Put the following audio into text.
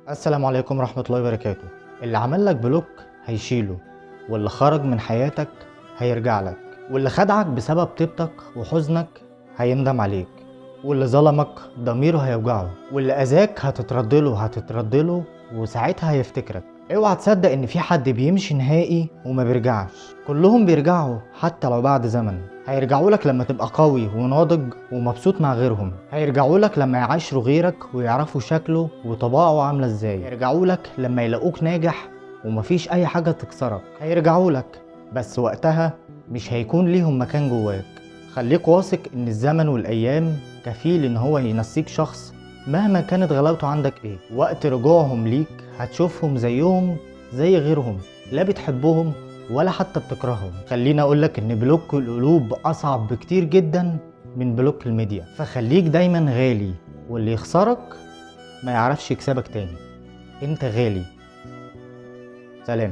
السلام عليكم ورحمة الله وبركاته. اللي عمل لك block هيشيله، واللي خرج من حياتك هيرجع لك، واللي خدعك بسبب طيبتك وحزنك هيندم عليك، واللي ظلمك ضميره هيوجعه، واللي أذاك هتتردله وساعتها هيفتكرك. اوعى تصدق ان في حد بيمشي نهائي وما بيرجعش، كلهم بيرجعوا حتى لو بعد زمن. هيرجعوا لك لما تبقى قوي وناضج ومبسوط مع غيرهم، هيرجعوا لك لما يعاشروا غيرك ويعرفوا شكله وطباعه عامله ازاي، هيرجعوا لك لما يلاقوك ناجح ومفيش اي حاجه تكسرك، هيرجعوا لك بس وقتها مش هيكون ليهم مكان جواك. خليك واثق ان الزمن والايام كفيل ان هو ينسيك شخص مهما كانت غلاوته عندك ايه. وقت رجوعهم ليك هتشوفهم زيهم زي غيرهم، لا بتحبهم ولا حتى بتكرههم. خليني اقولك ان block القلوب اصعب بكتير جدا من block الميديا، فخليك دايما غالي، واللي يخسرك ما يعرفش يكسبك تاني. انت غالي. سلام.